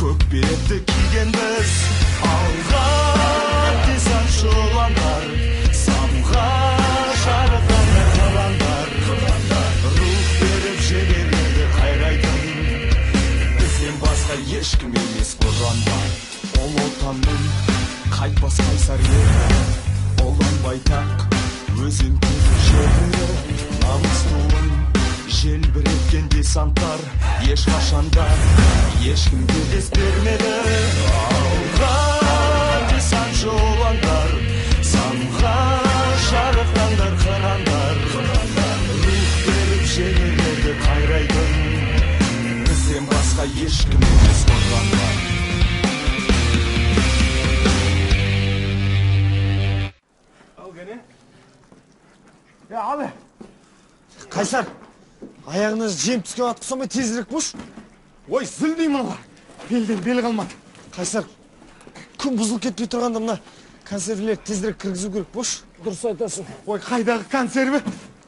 Көк беретті киген біз. Алға десантшы ұландар, самға жарықтандар қырандар. Рух беріп жігерлерді қайрайтын, бізден басқа ешкім емес ұрандар. Ұлы Отанның қайтпас қайсар ері, ұлан байтақ өзен көзі жері. Намыс туын желбіреткен десанттар ешқашанда ешкімге дес бермеді. Алға десантшы ұландар, самға жарықтандар қырандар. Рух беріп жігерлерді қайрайтын, бізден басқа ешкім емес ұрандар. Ал кәне. Ал. Қайсар, аяғына жем түскен ат құсамай тезірек бош. Ой, зіл деймін мыналар. Белден бел қалмады. Қайсар, күн бұзылып кетпей тұрғанда мына консервілерді тезірек кіргізу керек бош. Дұрыс айтасың. Ой, қайдағы консерві?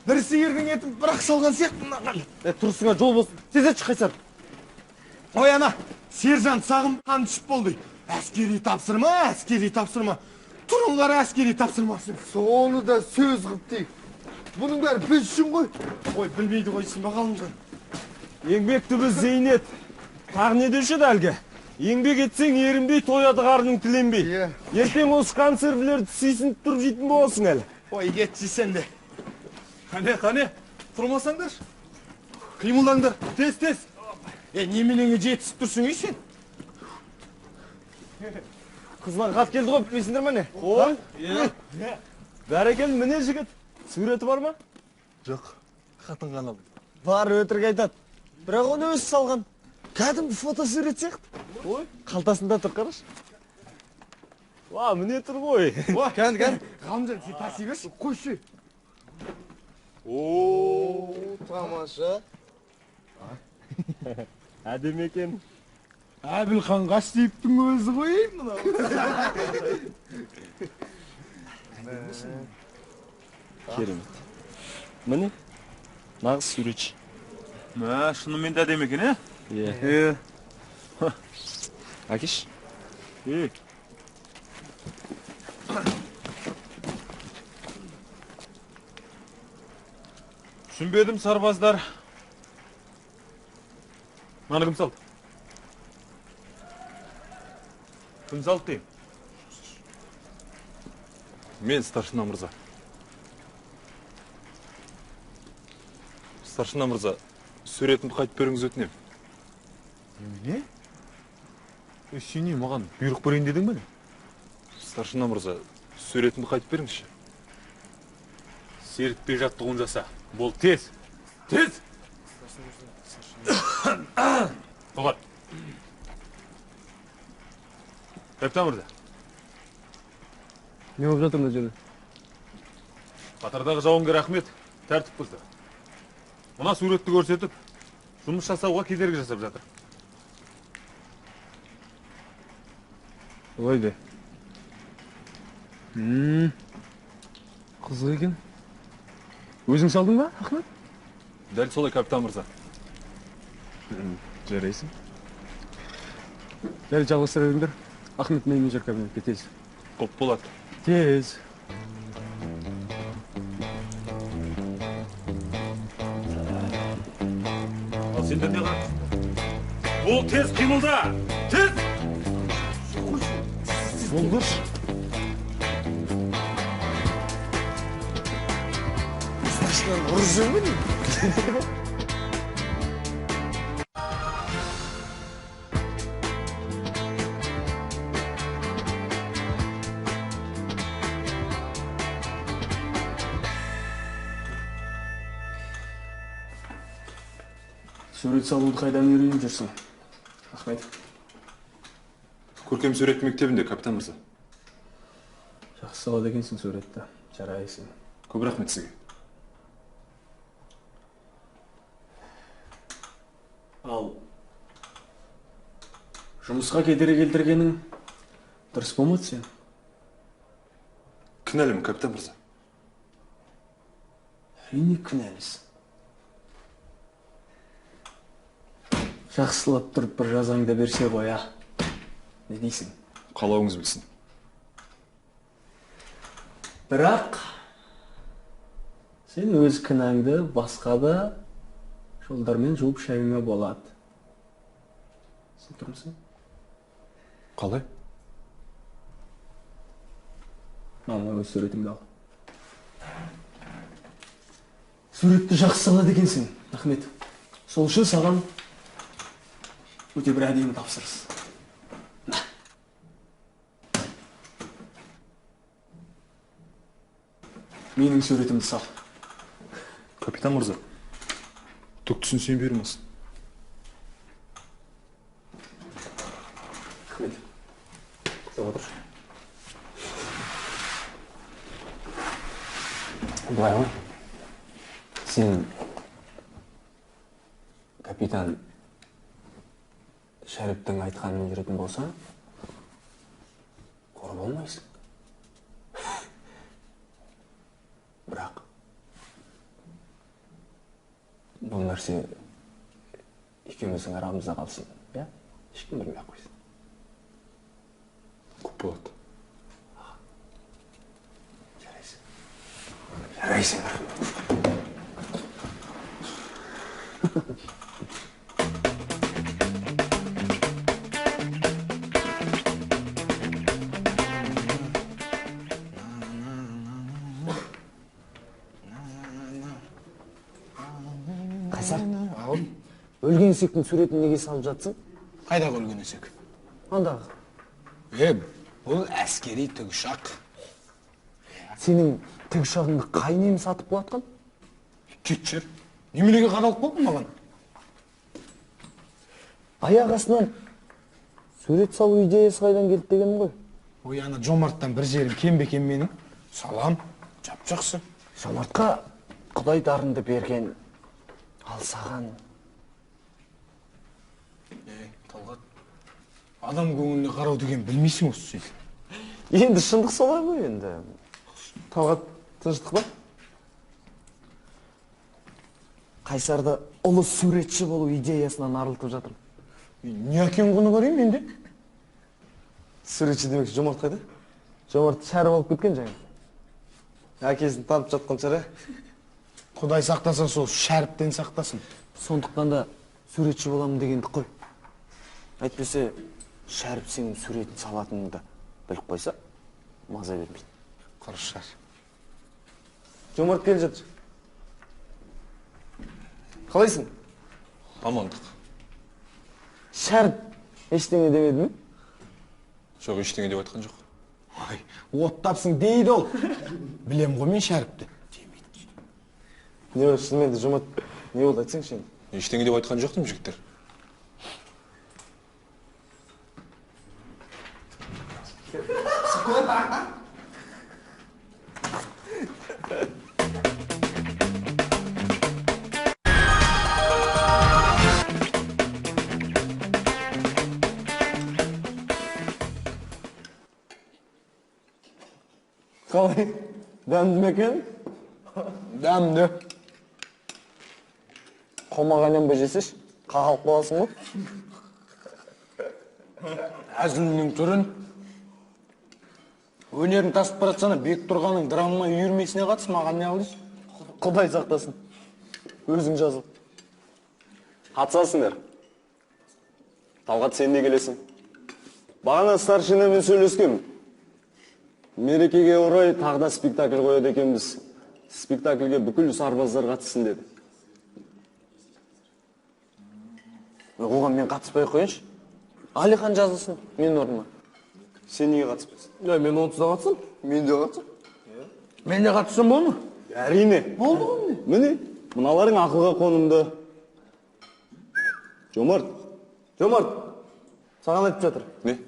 Бір сиырдың етін бірақ салған сияқты мына. Тұрысыңа жол болсын. Тез етші, Қайсар. Ой, ана, сержант сағым қан түсіп болды. Әскери тапсырма, әскери тапсырма. Тұрыңдар әскери тапсырмасын. Соны да сөз қып дейік. Бұның бәрі біз үшін ғой. Ой, білмейді ғой дейсің ба, Ғалымжан? Еңбек түбі зейнет. Тағы не деуші еді әлгі? Еңбек етсең ерінбей, тояды қарның тіленбей. Ертең осы консервілерді сүйсініп тұрып жейтін боласың әлі. Ой, кетші сен де. Қане, қане, тұрмасаңдаршы. Қимылдаңдар, тез, тез. Неменеңе жетісіп тұрсың ей сен? Қыздан хат келді ғой, білмейсіңдер ме не? Ой, бәрекелді, міне жігіт. Суреті бар ма? Жоқ, хатын ғана алдым. Бар, өтірік айтады. Бірақ оны өзі салған. Кәдімгі фотосурет сияқты. Ой, қалтасында тұр, қарашы. Уа, міне тұр ғой. Кән, кән. Ғалымжан, сен таси берші. Қойшы. О, тамаша. Әдемі екен. Әбілхан Қаштиевтің өзі ғой мынау. Керемет. Міне, нағыз суретші. Мә, шынымен де әдемі екен, ә? Е. Әкеш. Түсінбедім, сарбаздар. Мынаны кім салды? Кім салды деймін? Мен, старшина мырза. Старшина мырза, суретімді қайтып беріңіз өтінемін. Немене? Сен не, маған бұйрық берейін дедің бе не? Старшина мырза, суретімді қайтып беріңізші. Серітпей жаттығуын жаса. Бол, тез! Тез! Тоқат. Капитан мырза. Не болып жатыр мына жерде? Қатардағы жауынгер Ахмет тәртіп бұзды. Мына суретті көрсетіп, жұмыс жасауға кедергі жасап жатыр. Ой бе. Қызық екен. Өзің салдың ба, Ахмет? Дәл солай, капитан мырза. Жарайсың. Дәл жалғастыра беріңдер. Ахмет менімен жүр кабинетке тез. Құп болады. Тез. Ал сендер не қарап? Бол, тез қимылда! Тез! Болдыршы. Старшинаны ұрып жүр ме не? Сурет салуды қайдан үйреніп жүрсің, Ахмет? Көркем сурет мектебінде, капитан мырза. Жақсы салады екенсің суретті. Жарайсың. Көп рахмет сізге. Ал жұмысқа кедергі келтіргенің дұрыс болмады сен. Кінәлімін, капитан мырза. Әрине кінәлісің. Жақсылап тұрып бір жазаңды берсе ғой, а? Не дейсің? Қалауыңыз білсін. Бірақ сен өз кінәңді басқа да жолдармен жуып шаюыңа болады. Сен тұрмысың? Қалай? Мама, өз суретіңді ал. Суретті жақсы салады екенсің, Ахмет. Сол үшін саған өте бір әдемі тапсырыс. Менің суретімді сал. Капитан мырза, түк түсінсем бермесін. Ахмет, сен отыршы. Былай ғой. Сен капитан Шәріптің айтқанымен жүретін болсаң, қор болмайсың. Бірақ бұл нәрсе екеуміздің арамызда қалсын, иә? Ешкім білмей ақ қойсын. Көп болады. Жарайсың. Жарайсың, рахмет. Қайсар, өлген есектің суретін неге салып жатсың? Қайдағы өлген есек? Андағы. Бұл әскери тікұшақ. Сенің тікұшағыңды қай неміс атып құлатқан? Кетшер. Неменеге қадалып қалдың маған? Аяқ астынан сурет салу идеясы қайдан келді дегенім ғой. Ой, ана Жомарттан бір жерім кем бе екен менің? Салам, жап-жақсы. Жомартқа Құдай дарынды берген, ал саған... Талғат, адам көңіліне қарау деген білмейсің осы сен. Енді шындық солай ғой енді. Талғат, тыныштық па? Қайсарды ұлы суретші болу идеясынан арылтып жатырмын. Не әкең құны бар ем енді? Суретші демекші, Жомарт қайда? Жомарт Шәріп алып кеткен жаңа. Әкесін танып жатқан шығар, ә? Құдай сақтаса, сол Шәріптен сақтасын. Сондықтан да суретші боламын дегенді қой. Әйтпесе, Шәріп сенің суретін салатыныңды біліп қойса, маза бермейді. Құрыш шар. Жомарт келе жатыр. Қалайсың? Амандық. Шәріп ештеңе демеді ме? Жоқ, ештеңе деп айтқан жоқ. Ай, оттапсың дейді ол. Білем ғой мен Шәріпті. Демейді. Не бар, шынымен де Жомарт, не болды айтсаңшы енді? Ештеңе деп айтқан жоқ деймін, жігіттер. Қалай? Дәмді ме екен? Дәмді. Қомақ айнанбай жесеші, қағалып қаласың ғой. Әзілінің түрін. Өнерін тасып баратсана, бек тұрғаның драма үйірмесіне қатыс, маған не алдың? Құдай сақтасын. Өзің жазыл. Қатысасыңдар. Талғат, сен де келесің. Бағана старшинамен сөйлескем. Мерекеге орай тағы да спектакль қояды екенбіз. Спектакльге бүкіл сарбаздар қатыссын деді. Оған мен қатыспай қояйыншы. Алихан жазылсын менің орныма. Сен неге қатыспайсың? Мен онсыз да қатысам. Мен де қатысам. Мен де қатыссам болды ма? Әрине. Болды ғой міне. Міне, мыналарың ақылға қонымды. Жомарт, Жомарт, саған айтып жатыр. Не?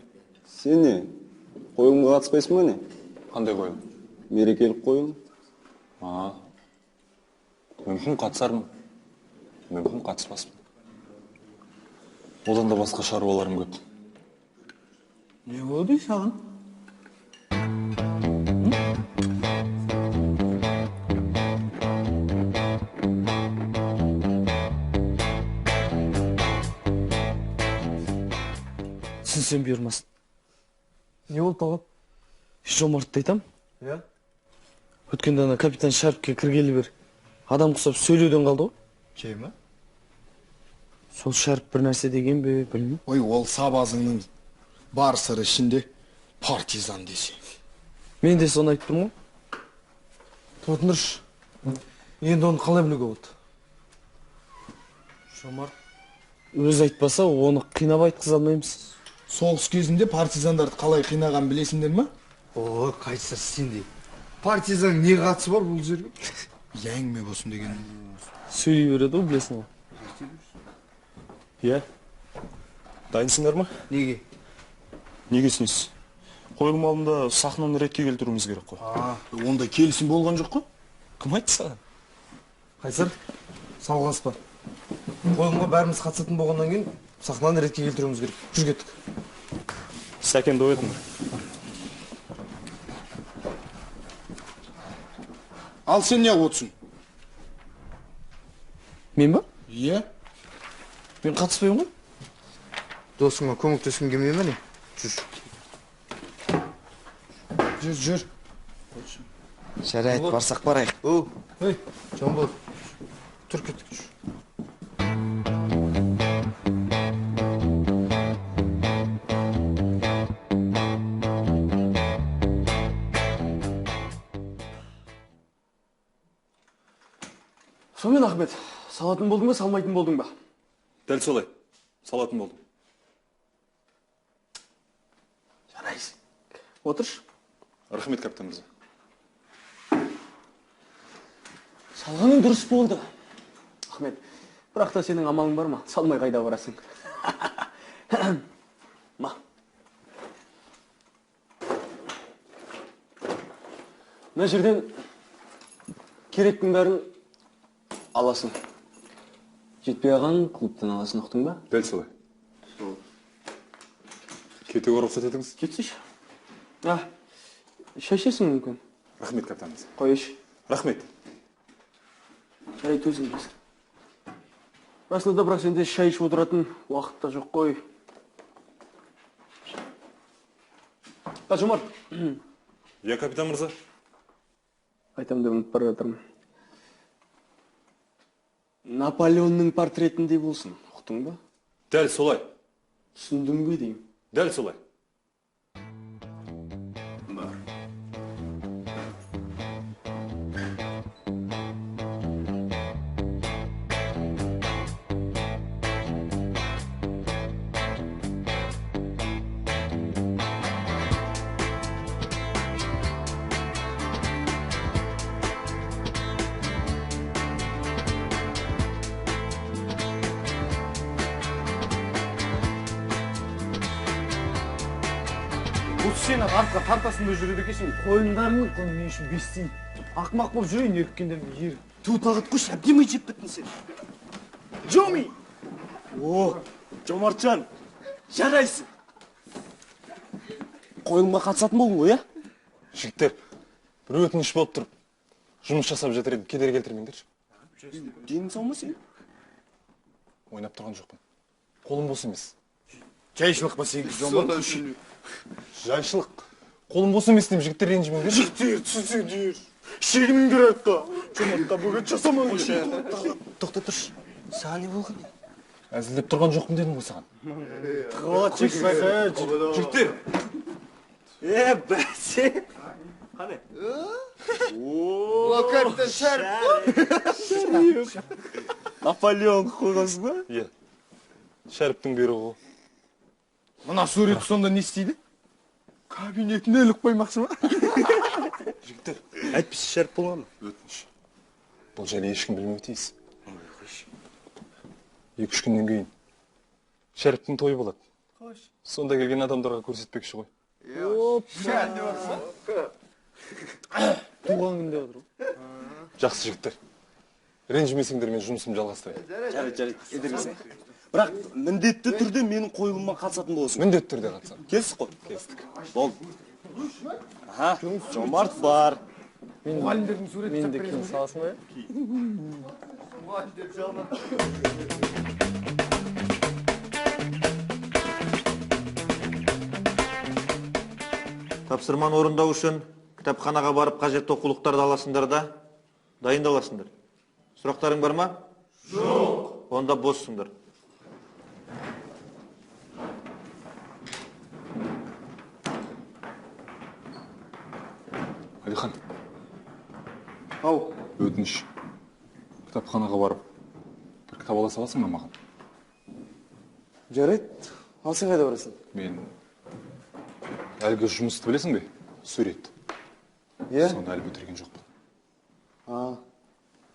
Сен не? Қойылымға қатыспайсың ба не? Қандай қойылым? Мерекелік қойылым. Мүмкін қатысармын, мүмкін қатыспаспын. Одан да басқа шаруаларым көп. Не болды саған? Түсінсем бұйырмасын. Не болды, Талғат? Жомартты айтам. Иә? Өткенде ана капитан Шәріпке кіргелі бер адам құсап сөйлеуден қалды ғой. Жей ма? Сол Шәріп бір нәрсе деген бе, білмеймін. Ой, ол сабазыңның бар сыры ішінде партизан десе. Мен де соны айтып тұрмын ғой. Тұра тұршы. Енді оны қалай білуге болады? Жомарт өзі айтпаса, оны қинап айтқыза алмаймыз. Соғыс кезінде партизандарды қалай қинаған білесіңдер ма? О, қайсар сендей. Партизан не қатысы бар бұл жерге? Әңгіме болсын деген. Сөйлей береді ғой, білесің ғой. Иә. Дайынсыңдар ма? Неге? Неге сенесіз? Қойылым алдында сахнаны ретке келтіруіміз керек қой. Онда келісім болған жоқ қой? Кім айтты саған? Қайсар, салғаспа. Қойылымға бәріміз қатысатын болғаннан кейін сахнаны ретке келтіруіміз керек. Жүр, кеттік. Сәкенді оятыңдар. Ал сен не отырсың? Мен ба? Иә. Мен қатыспаймын ғой. Досыңа көмектескің келмей ме не? Жүр. Жүр, жүр. Жарайды, барсақ барайық. О, ей, Жанболат, тұр, кеттік, жүр. Сонымен, Ахмет, салатын болдың ба, салмайтын болдың ба? Дәл солай, салатын болдым. Жарайсың. Отыршы. Рахмет, капитан мырза. Салғаның дұрыс болды, Ахмет. Бірақ та сенің амалың бар ма? Салмай қайда барасың? Ма. Мына жерден керектің бәрін аласың. Жетпей қалғанын клубтан аласың, ұқтың ба? Дәл солай. Кетуге рұқсат етіңіз. Кетсейші. А, шай ішесің мүмкін? Рахмет, капитан мырза. Қойшы. Рахмет. Жарайды, өзің білесің. Расында да, бірақ сенде шай ішіп отыратын уақыт та жоқ қой. А, Жомарт. Иә, капитан мырза. Айтам деп ұмытып бара жатырмын. Наполеонның портретіндей болсын, ұқтың ба? Дәл солай. Түсіндің бе деймін? Дәл солай. Бар. Сен артқа тартасың да жүреді екенсің. Қойыңдарының құны мен үшін 5 тиын. Ақымақ болып жүрейін еріккендерім ерік. Ту, Талғат, қойшы, әбден ми жеп біттің сен. Жоми! О, Жомартжан, жарайсың. Қойылымға қатысатын болдың ғой, иә? Жігіттер, бір өтініш болып тұрып, жұмыс жасап жатыр едім, кедергі келтірмеңдерші. Денің сау ма сен? Ойнап тұрған жоқпын. Қолым бос емес. Жайшылық па сенікі, Жомарт? Жайшылық. Қолым бос емес деймін, жігіттер, ренжімеңдер. Жігіттер, түсінсеңдер. Шегініңдер артқа. Жомартқа бөгет жасамаңдар. Тоқта тұршы. Саған не болған? Әзілдеп тұрған жоқпын дедім ғой саған. Жігіттер. Е, бәсе. Қане? О, капитан Шәріп. Наполеон қойғансың ба? Иә. Шәріптің бұйрығы ғой. Мына сурет сонда не істейді? Кабинетіне іліп қоймақшы ма? Жігіттер, әйтпесе Шәріп болған ба? Өтініш. Бұл жайлы ешкім білмеуі тиіс. 2-3 күннен кейін Шәріптің тойы болады. Сонда келген адамдарға көрсетпекші ғой. Туған күнде отыр ғой. Жақсы, жігіттер. Ренжімесеңдер, мен жұмысымды жалғастырайын. Жарайды, жарайды. Кедергісің. Бірақ міндетті түрде менің қойылымыма қатысатын боласың. Міндетті түрде қатысамын. Келістік қой? Келістік. Болды. Аха, Жомарт бар. Мұғалімдердің суретін Мен де кейін саласың ба? Мұғалімдер жалма. Тапсырманы орындау үшін кітапханаға барып қажетті оқулықтарды аласыңдар да дайындаласыңдар. Сұрақтарың бар ма? Жоқ. Онда боссыңдар. Әлихан. Ау. Өтініш. Кітапханаға барып бір кітап ала саласың ба маған? Жарайды. Ал сен қайда барасың? Мен әлгі жұмысты білесің бе? Сурет. Иә. Соны әлі бітірген жоқпын.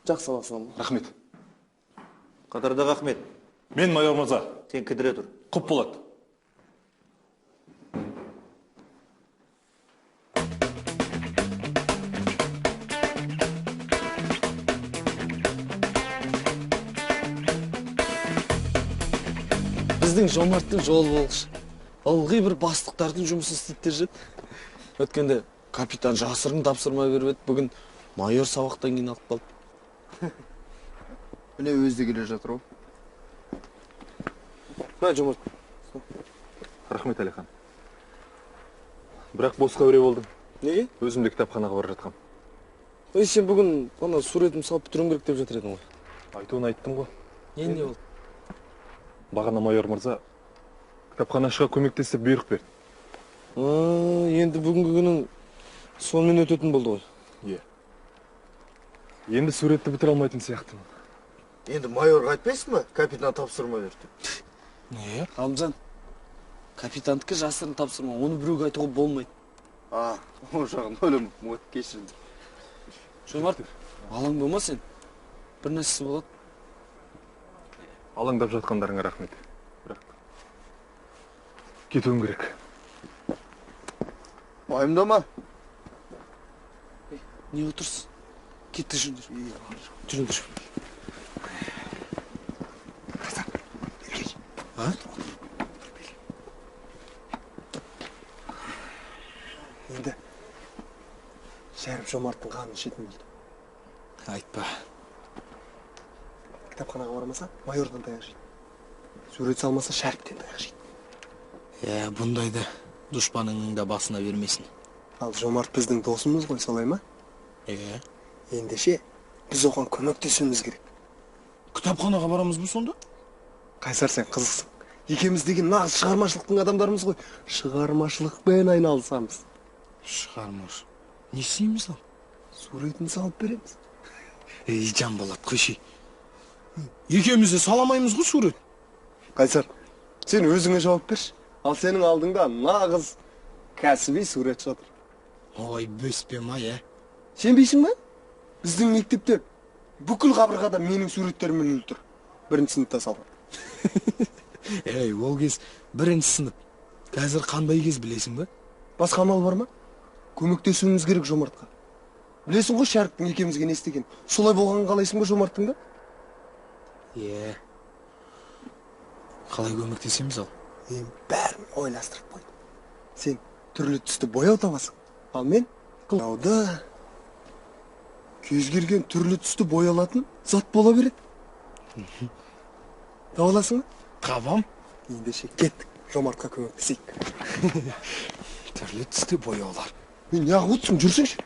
Жақсы, ала саламын. Рахмет. Қатардағы Ахмет. Мен майор мырза. Сен кідіре тұр. Құп болады. Біздің Жомарттың жолы болғыш. Ылғи бір бастықтардың жұмысын істейді де жүреді. Өткенде капитан жасырын тапсырма беріп еді, бүгін майор сабақтан кейін алып қалды. Міне өзі де келе жатыр ғой. Мә, Жомарт. Рахмет, Әлихан. Бірақ босқа әуре болдым. Неге? Өзім де кітапханаға бара жатқам. Ой, сен бүгін ана суретімді салып бітіруім керек деп жатыр едің ғой. Айтуын айттым ғой. Енді не болды? Бағана майор мырза кітапханашыға көмектесіп бұйрық берді. Енді бүгінгі күнің сонымен өтетін болды ғой. Иә. Енді суретті бітіре алмайтын сияқтымын. Енді майорға айтпайсың ба? Капитан тапсырма берді деп. Не? Ғалымжан, капитандікі жасырын тапсырма, оны біреуге айтуға болмайды. Ол жағын ойламаппын ғой, кешіріңдер. Жомарт, алаңдама сен. Бір нәрсесі болады. Алаңдап жатқандарыңа рахмет. Бірақ кетуім керек. Уайымдама. Не отырсың? Кетті, жүріңдер. Жүріңдер. Енді Шәріп Жомарттың қанын ішетін болды. Айтпа. Кітапханаға бармаса, майордан таяқ жейді. Сурет салмаса, Шәріптен таяқ жейді. Иә, бұндайды дұшпаныңның да басына бермесін. Ал Жомарт біздің досымыз ғой, солай ма? Иә. Ендеше, біз оған көмектесуіміз керек. Кітапханаға барамыз ба сонда? Қайсар, сен қызықсың. Екеуміз деген нағыз шығармашылықтың адамдарымыз ғой. Шығармашылықпен айналысамыз. Шығармаш. Не істейміз ал? Суретін салып береміз. Ей, Жанболат, қойшы. Екеуміз де саламаймыз ғой сурет. Қайсар, сен өзіңе жауап берші. Ал сенің алдыңда нағыз кәсіби суретші отыр. Ой, бөспем ай, ә? Сенбейсің ба? Біздің мектепте бүкіл қабырғада менің суреттерім ілулі тұр. Бірінші сыныпта салған. Ей, ол кез бірінші сынып. Қазір қандай кез білесің бе? Басқа амал бар ма? Көмектесуіміз керек Жомартқа. Білесің ғой Шәріптің екеумізге не істегенін. Солай болғанын қалайсың ба Жомарттың да? Е. Қалай көмектесеміз ал? Мен бәрін ойластырып қойдым. Сен түрлі түсті бояу табасың. Ал мен қылауды кез келген түрлі түсті боялатын зат бола береді. Таба аласың ба? Табам. Ендеше кеттік, Жомартқа көмектесейік. Түрлі түсті бояулар. Мен неғып отырсың, жүрсеңші.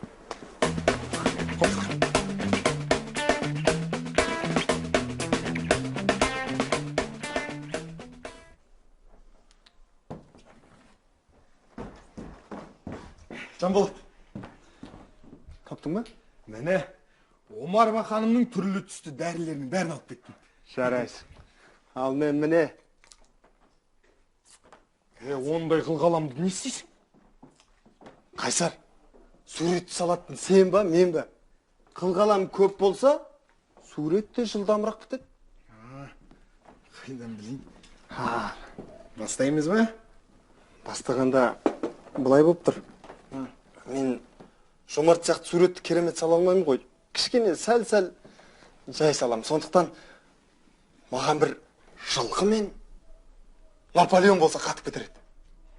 Жанболат, таптың ба? Міне, Омарова ханымның түрлі түсті дәрілерінің бәрін алып кеттім. Жарайсың. Ал мен міне. Ондай қылқаламды не істейсің? Қайсар, суретті салатын сен ба, мен ба? Қылқалам көп болса, сурет те жылдамырақ бітеді. Қайдан білейін? Бастаймыз ба? Бастағанда былай болып тұр. Мен Жомарт сияқты суретті керемет сала алмаймын ғой. Кішкене сәл-сәл жай салам. Сондықтан маған бір жылқы мен Наполеон болса қатып кетер еді.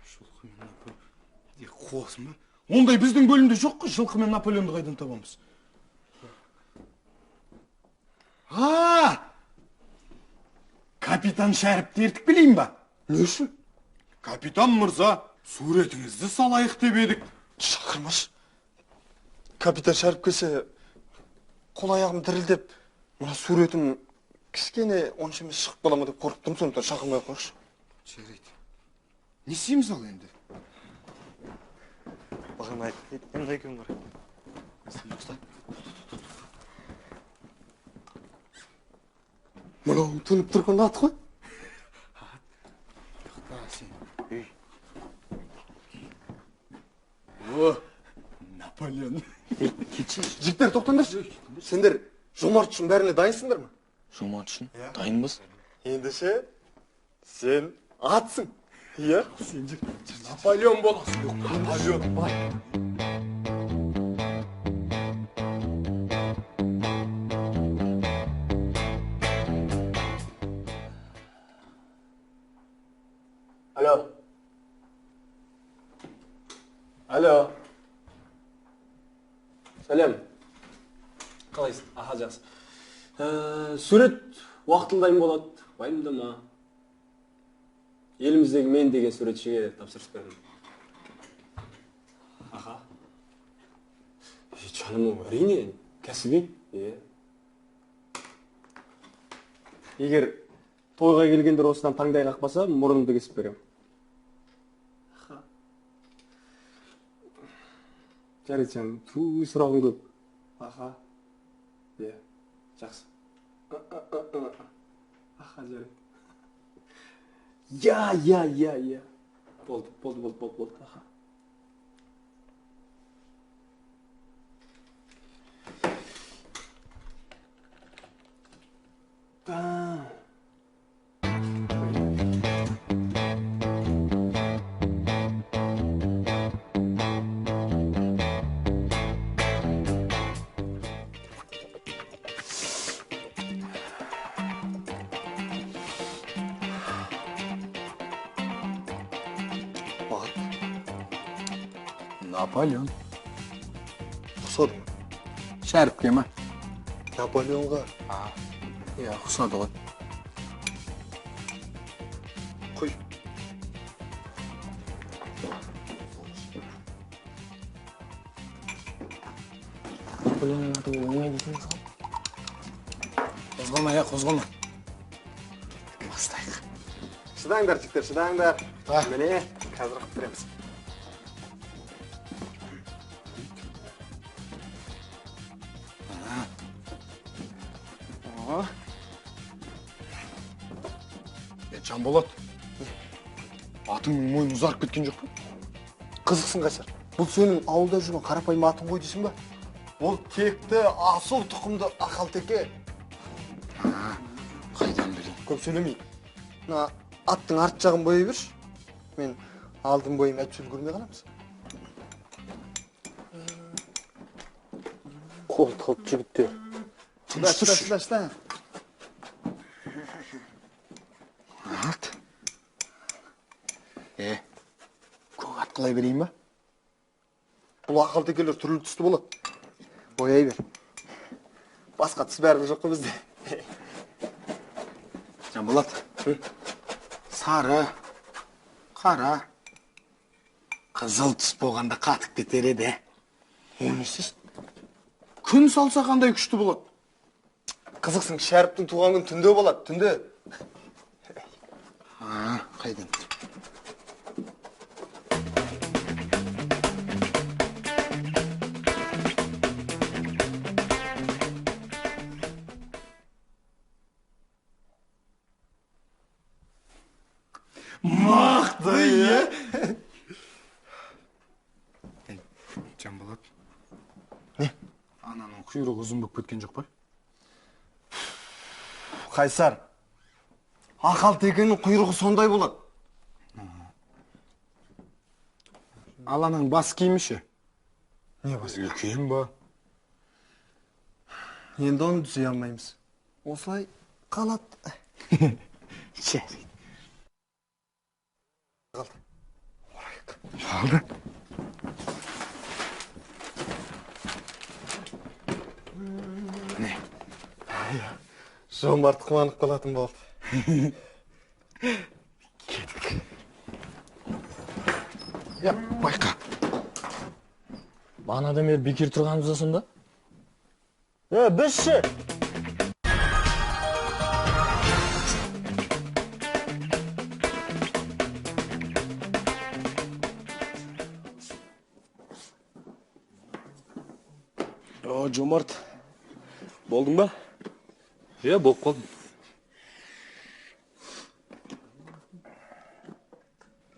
Жылқы мен Наполеон. Қуасың ба? Ондай біздің бөлімде жоқ қой. Жылқы мен Наполеонды қайдан табамыз? Капитан Шәріпті ертіп келейін ба? Не үшін? Капитан мырза, суретіңізді салайық деп едік. Шақырмашы. Капитан Шәріп келсе, қол аяғым дірілдеп, мына суретім кішкене онша емес шығып қала ма деп қорқып тұрмын, сондықтан шақырмай ақ қойшы. Жарайды. Не істейміз ал енді? Бағана айтып кеткен екеуің бар. Мынау төніп тұрған ат қой. Ат. Ұйықта сен. Ей. О, Наполеон. Кетші. Жігіттер, тоқтаңдаршы. Сендер Жомарт үшін бәріне дайынсыңдар ма? Жомарт үшін дайынбыз. Ендеше, сен атсың. Иә? Сен жүр. Наполеон боласың. Наполеон. Алло. Алло. Сәлем. Қалайсың? Аха, жақсы. Сурет уақытылы дайын болады. Уайымдама. Еліміздегі мен деген суретшіге тапсырыс бердім. Аха. Жаным, әрине, кәсіби. Е. Егер тойға келгендер осыдан таңдай қақпаса, мұрнымды кесіп беремін. Аха. Жарайды, жаным, ту сұрағым көп. Аха. Е, жақсы. Аха, жарайды. Я, я, я, я. Болды, болды, болды, болды, болды. Аха. Та. Наполеон. Ұқсады ма? Шәріпке ма? Наполеонға. Иә, ұқсады ғой. Құй. Наполеонның аты оңай дейсіңіз ғой. Қозғалма, иә, қозғалма. Бастайық. Шыдаңдар, жігіттер, шыдаңдар. Міне, қазір қып береміз. Жанболат, атыңның мойны ұзарып кеткен жоқ па? Қызықсың, Қайсар. Бұл сенің ауылда жүрген қарапайым атың ғой дейсің ба? Ол текті, асыл тұқымды ақалтеке. Қайдан білейін? Көп сөйлемей. Мына аттың арт жағын бояй берші. Мен алдын бойым, әйтпесе үлгермей қаламыз. Қол талып жігіттер. Шыда, шыда, шыда, шыда. Ат. Көк ат қылай берейін ба? Бұл ақалтекелер түрлі түсті болады. Бояй бер. Басқа түс бәрібір жоқ қой бізде. Жанболат, сары, қара, қызыл түс болғанда қатып кетер еді. Оны сіз? Күн салса қандай күшті болады. Қызықсың, Шәріптің туған күні түнде болады, түнде. Қайдан? Мақты, е? Жанболат. Не? Ананың құйрығы ұзын болып кеткен жоқ па? Қайсар, ақалтекенің құйрығы сондай болады. Ал ананың бас киімі ше? Не бас киімі? Үлкен ба? Енді оны түзей алмаймыз. Осылай қалады. Жарайды. Қалды. Орайық. Қалды. Не? Жомарт қуанып қалатын болды. Кеттік. Я, байқа. Бағанадан бері бекер тұрғанымыз да сонда? Біз ше? О, Жомарт, болдың ба? Иә, болып қалдым.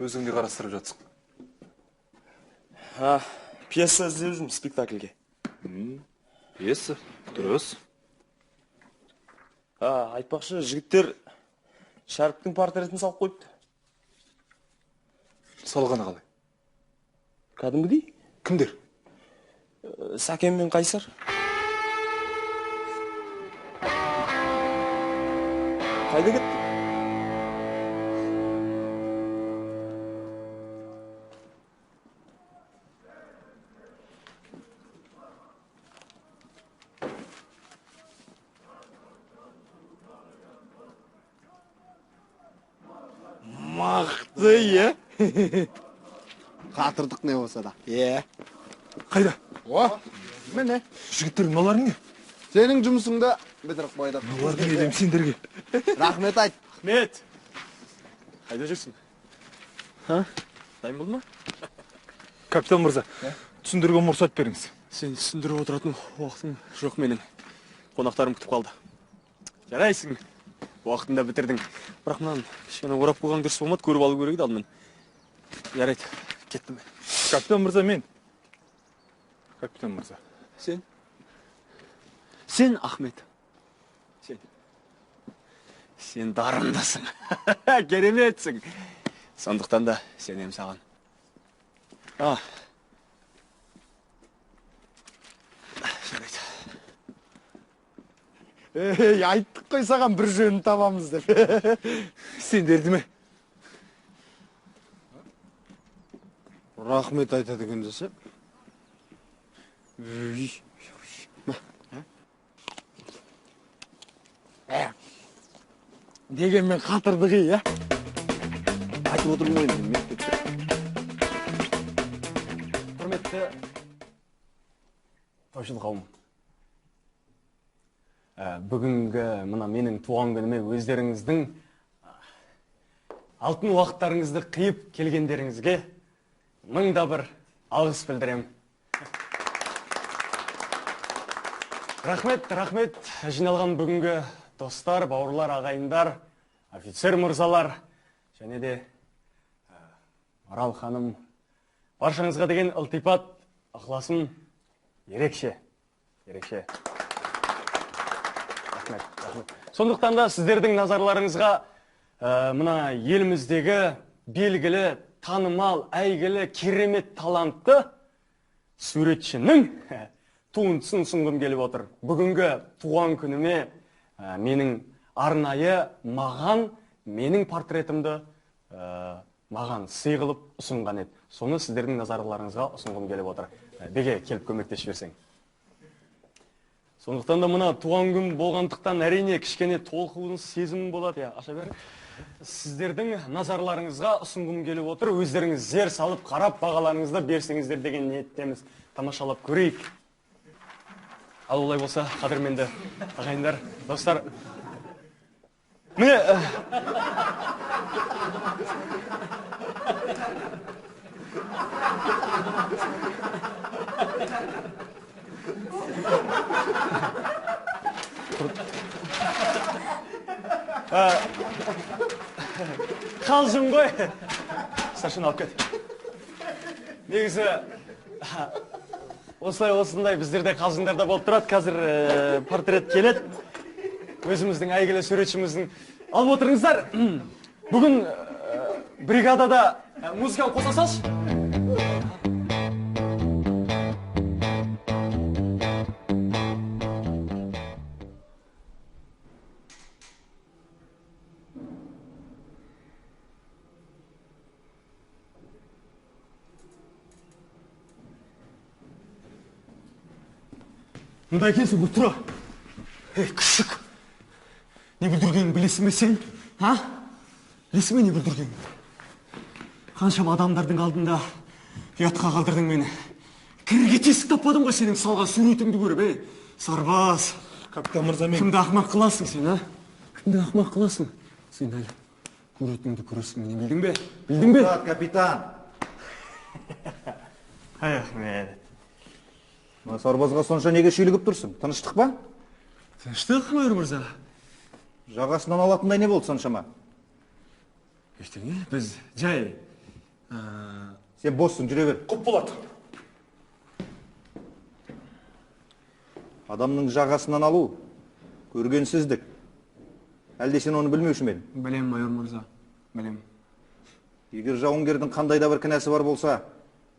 Өзің де қарастырып жатсың. Пьеса іздеп жүрмін спектакльге. Пьеса, дұрыс. Айтпақшы, жігіттер Шәріптің портретін салып қойыпты. Салғаны қалай? Кәдімгідей. Кімдер? Сәкен мен Қайсар. Қайда кетті? Мақты, е? Қатырдық не болса да. Е. Қайда? О, міне. Жігіттер, мыналар не? Сенің жұмысыңда бітіріп қойдық. Мыналар не деймін сендерге? Рахмет айт. Рахмет. Қайда жүрсің? Ха? Дайын болды ма? Капитан мырза, түсіндіруге мұрсат беріңіз. Сен түсіндіріп отыратын уақытым жоқ менің. Қонақтарым күтіп қалды. Жарайсың. Уақытында бітірдің. Бірақ мынаны кішкене орап қойған дұрыс болмады, көріп алу керек еді алдымен. Жарайды, кеттім. Капитан мырза, мен. Капитан мырза. Сен? Сен, Ахмет. Сен. Сен дарындасың. Кереметсің. Сондықтан да сенем саған. Жарайды. Ей, айттық қой саған бір жөнін табамыз деп. Сендерді ме? Рахмет айтады екен десе. Дегенмен қатырдық, иә? Айтып отырмын ғой мен мектепте. Құрметті тойшыл қауым. Бүгінгі мына менің туған күніме өздеріңіздің алтын уақыттарыңызды қиып келгендеріңізге мың да бір алғыс білдірем. Рахмет, рахмет жиналған бүгінгі достар, бауырлар, ағайындар, офицер мырзалар және де Марал ханым, баршаңызға деген ылтипат, ықыласым ерекше, ерекше. Рахмет, рахмет. Сондықтан да сіздердің назарларыңызға мына еліміздегі белгілі, танымал, әйгілі, керемет талантты суретшінің туындысын ұсынғым келіп отыр. Бүгінгі туған күніме менің арнайы маған, менің портретімді маған сый қылып ұсынған еді. Соны сіздердің назарларыңызға ұсынғым келіп отыр. Беге, келіп көмектесіп жіберсең. Сондықтан да мына туған күн болғандықтан әрине кішкене толқуын сезім болады. Аша бер. Сіздердің назарларыңызға ұсынғым келіп отыр. Өздеріңіз зер салып қарап бағаларыңызды берсеңіздер деген ниеттеміз. Тамашалап көрейік. Ал олай болса, қадірменді ағайындар, достар. Міне, қалжың ғой. Старшина алып кет. Негізі осылай осындай біздерде қалжыңдар да болып тұрады. Қазір портрет келеді. Өзіміздің әйгілі суретшіміздің. Алып отырыңыздар. Бүгін бригадада музыканы қоса салшы. Мында екенсің ғой, тұра. Ей, күшік. Не бүлдіргенін білесің бе сен? А? Білесің бе не бүлдіргенін? Қаншама адамдардың алдында ұятқа қалдырдың мені. Кірге тесік таппадым ғой сенің салған суретіңді көріп, ей. Сарбаз. Капитан мырза, мен... Кімді ақымақ қыласың сен, а? Кімді ақымақ қыласың? Сен әлі көретініңді көресің мені, білдің бе? Білдің бе? Капитан. Ай, Ахмет. Мына сарбазға сонша неге шүйлігіп тұрсың? Тыныштық па? Тыныштық, майор мырза. Жағасынан алатындай не болды соншама? Ештеңе, біз жай... Сен боссың, жүре бер. Құп болады. Адамның жағасынан алу көргенсіздік. Әлде сен оны білмеуші ме едің? Білем, майор мырза, білем. Егер жауынгердің қандай да бір кінәсі бар болса,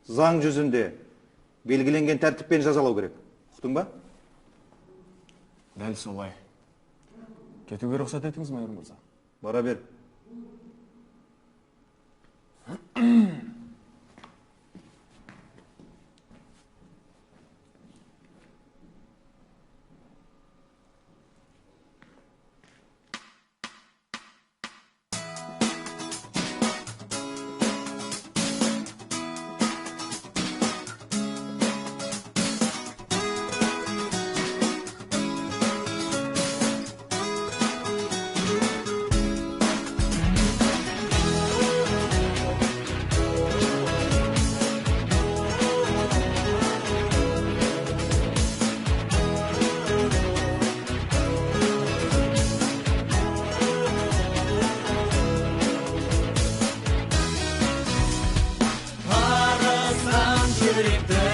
заң жүзінде белгіленген тәртіппен жазалау керек. Ұқтың ба? Дәл солай. Кетуге рұқсат етіңіз, майор мырза. Бара бер. Жүректі